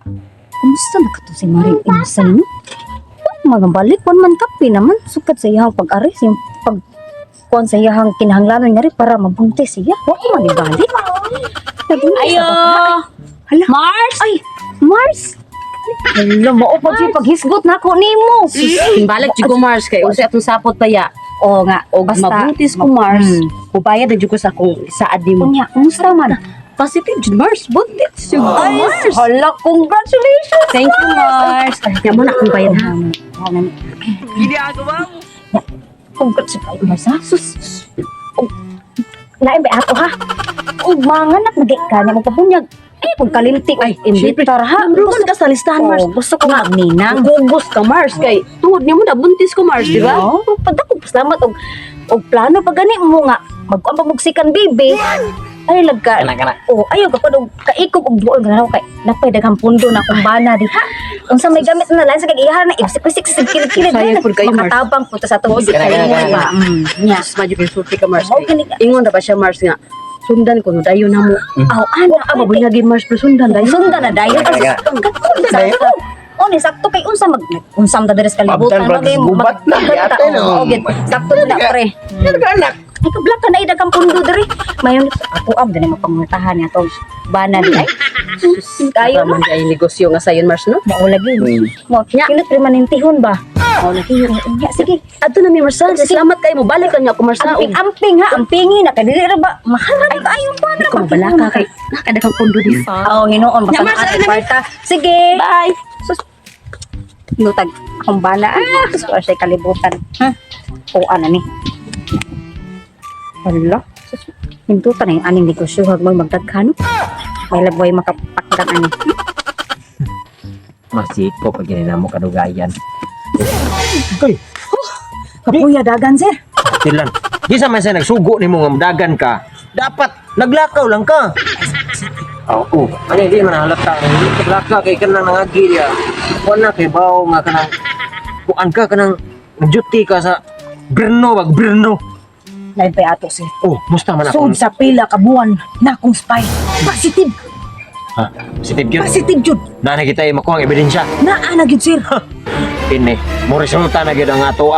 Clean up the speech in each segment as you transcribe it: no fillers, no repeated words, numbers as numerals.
Kumusta na kato si Maring Insan, no? Mga balik man man kape naman sukad sa iyang pag-ari sa iyang pag kuan sa iyang kinahanglanon nga rin para mabuntis siya. Wa ko man ibalik. Nabuntis Ayo! na ba? Hala. Mars! Ay, Mars! Hala, mao pa jud paghisgot na ako nimo. Balik jud ko, Mars, kay unsa atong sapot baya. Oo nga, Og basta mabuntis ko, Mars. Mubayad na jud ko sa akong saad nimo. Unya, kumusta man? Positive jud, Mars. Buntis jud ko, Mars. Hala, congratulations! Thank you, Mars. Nya mo na akong bayad ha. Ginagawa mo. Congrats sa kayo, Mars, ha? Sus! Oh, lain ba ato, ha? Og manganak na di ka niya magpabunyag. Ay, kung kalimti, Ay, imbitar, ha? Number one ka sa listahan, Mars. Oh, gusto ko magninang. Gugos ka, Mars, kay tungod nimo na buntis ko, Mars, di ba? Oo, padako pasalamat og plano pa gani mo nga magkuan pa mugsikan baby. Ay lagka. Kana kana. Oh, ayaw ka pa og kaikog og duol nga kay napay daghang pundo na akong bana diha. Unsa may gamit na lain sa kag iyahan na ibsik-bisik sa kilid-kilid. Sayang pud kayo, Mars. Makatabang po ta sa atong bisik Kana, kana, kana. ba. Nya. Mas madyo kay sulti ka, Mars. Mao gani ka. Ingon na ba siya, Mars, nga sundan ko no dayon na mo. Aw ana, Ah, mabunyagi, Mars, pero sundan dayon. Sundan na dayon. Kana, kana. Sakto. O ni sakto kay unsa mag unsam ta diri sa kalibutan Abdan, no, kay gubat na, magkanta, yate, no. oh, gid. Sakto na pre. Kana ka anak. Ay, kablak ka na idagang pundo diri. Mayon ako am dili mapangutahan niya tong bana di ay. Sus, kayo no. man ay negosyo nga sayon, Mars, no? Mao lagi. Mo Nya. kinot permanentihon ba? Mao lagi. Nya sige. Adto na mi, Mars, ha? Salamat kayo mo balik lang niya ako, Mars, ha? Amping amping ha, ampingi na kay dili ra ba? Mahal ra ba ayo pa Di ko mabalaka kay nakadaghang pundo di. Oo, hinuon basta Nya, Mars, na ay, na- kwarta. Sige. Bye. Sus. Nutag akong bana. Ah, sus ko siya kalibutan. Ha? O ana ni. Hala. Sus. Hintutan na yung aning negosyo hag mo magdaghan. May lagway makapakdan ani. Masiko pag ginina mo kadugayan. Kay, Kapuya dagan sir. tilan. Di sa man sa nagsugo nimo nga dagan ka. Dapat naglakaw lang ka. Oo. Ano hindi man halata. Hindi ka lakaw kay kanang nangagi diya. Kuan na kay bawo nga kanang kuan ka kanang duty ka sa Brno wag Brno. Lain pa ato sir. Oh, musta man ako. Sud sa pila ka buwan na akong spy. Positive, Ha? Positive gyud. positive jud. Na kita ay makuha ang ebidensya. Naa na gyud sir. Ini, mo resulta na gyud ang ato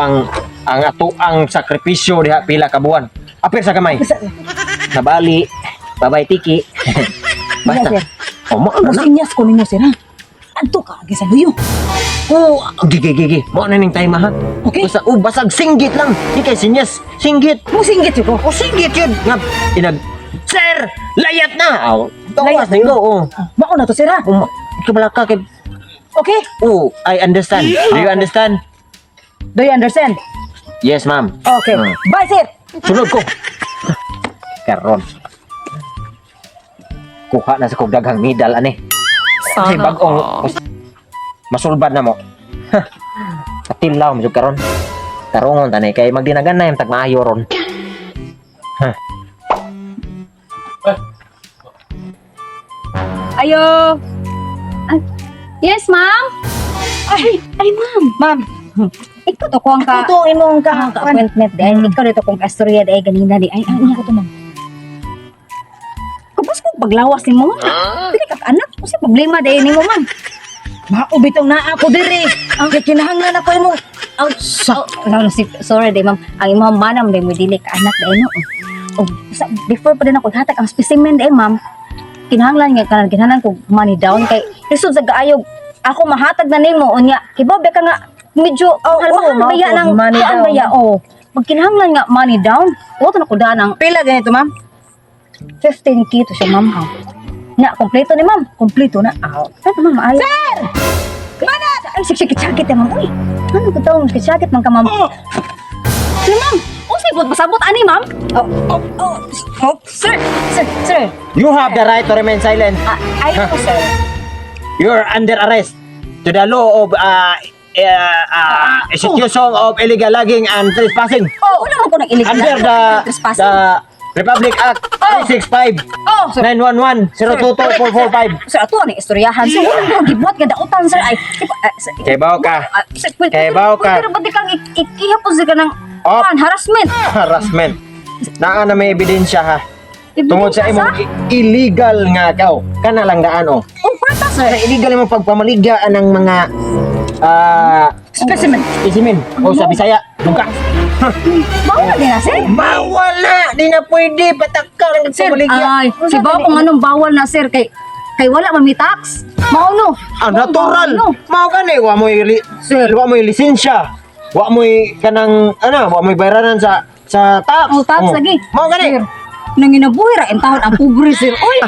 ang sakripisyo diha pila ka buwan. Apir sa kamay. Nabali. Babay tiki. Basta. Sir. Oh, mo na. Musinyas ko ninyo sir ha. Adto ka agi sa luyo. Oh, gigi gigi. Mo na ning time ha. Okay. Basta oh, basag singgit lang. Di kay sinyas. Singgit. Musinggit jud ko. Oh, singgit yun. Nga inag Sir, layat na. Aw, tawas na yun. Oh. Mao na to sir ha. Um, kabalaka kay Okay? Oh, I understand. Do you understand? Do you understand? Yes, ma'am. Okay. Ah. Bye sir. Sunod ko. Karon. Kuha na sa kog daghang medal ani. Kasi bagong masulbad na mo. Katilaw mo jud karon. Tarungon tani kay magdinagan na yung tagmaayo ron. Ayo. Ay, yes, ma'am. Ay, ay, ma'am. Ma'am, Ikaw to kuang ka. ito imong ka Ka appointment di ay ikaw dito kong kastorya di ay ganina di ay ay Ako to ma'am. Kapos ko paglawas ni mo. Dili ka anak, usa problema di nimo ma'am. Mao bitong naa ako diri. Kay kinahanglan ako imong Oh, sa oh, no, no, sorry di ma'am. Ang imong manam di mo dili ka anak di no. Oh, sa, before pa din ako hatag ang specimen di ma'am. Kinahanglan nga kanan kinahanglan ko money down kay lisod sa gaayog ako mahatag na nimo unya. Kibaw ba ka nga medyo oh, oo, mahal mao baya ko, ng money kuan down. baya oh. Pag kinahanglan nga money down, wa to na ko daan ang pila ganito ma'am? 15K to siya ma'am ha. Na kompleto ni ma'am. Kompleto na. Aw, ano ma'am ay. Sir! Banat! Ay, sakit sakit ma'am. Uy, ano ko taong sakit sakit man ka ma'am. Sir ma'am, usay po pasabot ani ma'am. Oh, oh, oh, oh, sir. Sir, sir. You have the right to remain silent. Ah, ay ko sir. You're under arrest to the law of institution of illegal logging and trespassing Oh, wala man ko nang illegal. under trespassing. the Republic Act 365 Oh, sir. 911 022445. Sir, ato ang istoryahan. Sir, wala mo gibuhat nga dautan sir ay. Ah, sir, Kay bao ka. ah, sir, pwede- Kay bao ka. Pero ba di kang ikihapon sa kanang Op. kuan, harassment? Harassment. Naa na may ebidensya ha. Tungod sa Ebidensya imong illegal nga kao. Kana lang daan oh. Oh, kwarta sir. Sir. Sa illegal mo pagpamaligya ng mga Specimen. specimen o sa Bisaya, duga. Bawal din na, sir. Bawal na! Di na pwede! Pataka ng Sir, pagpamaligya. ay, si ba kung anong bawal na, sir, kay kay wala man may tax. Mao no. Ah, natural. No. Mao gani wa mo'y Sir. wa mo'y lisensya. Wa mo'y kanang ano, wa mo'y bayranan sa tax. Oh, tax Oh. lagi. Mao gani. Sir, nanginabuhi ra in taon ang pobre, sir. Oy,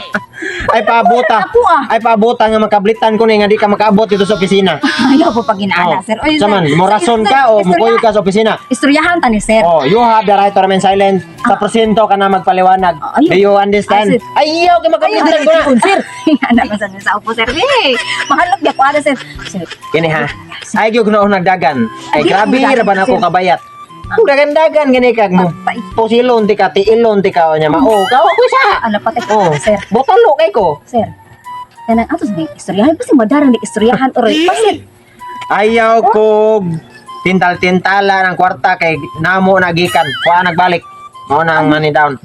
Ay paabota. Ako, ah. Ay paabota nga makablitan ko ni nga di ka makaabot dito sa opisina. Ayaw po pag inaana, Oh. sir. Oy, sir. Saman, mo rason ka o mukuyo ka sa opisina. Istoryahan ta ni sir. Oh, you have the right to remain silent. Sa presinto ka na magpaliwanag. Ah, ayaw. Do you understand? Ah, sir. Ayaw kay makablitan ko na. Sir. Ana man sa upo, sir. Eh, mahalog ya ko ana, sir. Sir, Kini ha. Ay gyud ko nagdagan. Ay Ay, grabe nagdagan, ra ba na ako sir. kabayat. Kung dagan-dagan gani kag mo. Patay. Pusilon ti ka, tiilon ti ka nya mao. Kawa ko sa. Ala patay. Oh, Sir, botalo kay ko. sir. Kanang ato sa istoryahan kasi madarang ni istoryahan oray. Pasit. Ayaw ko tintal-tintala ng kwarta kay namo nagikan. Kuha nagbalik. Mao na ang money down.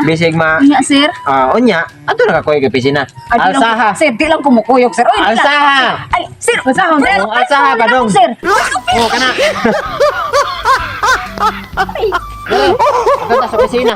Bisig ma Unya, sir. ah, unya ato na kakoy kay opisina. Ay, di lang- Alsaha. Sir, di lang kumukuyog, sir. Oy, di lang. Alsaha. Ay, sir. Alsaha, sir. Oh, alsaha ba dong? Sir. Oh, kana. Dali, ato ta sa opisina.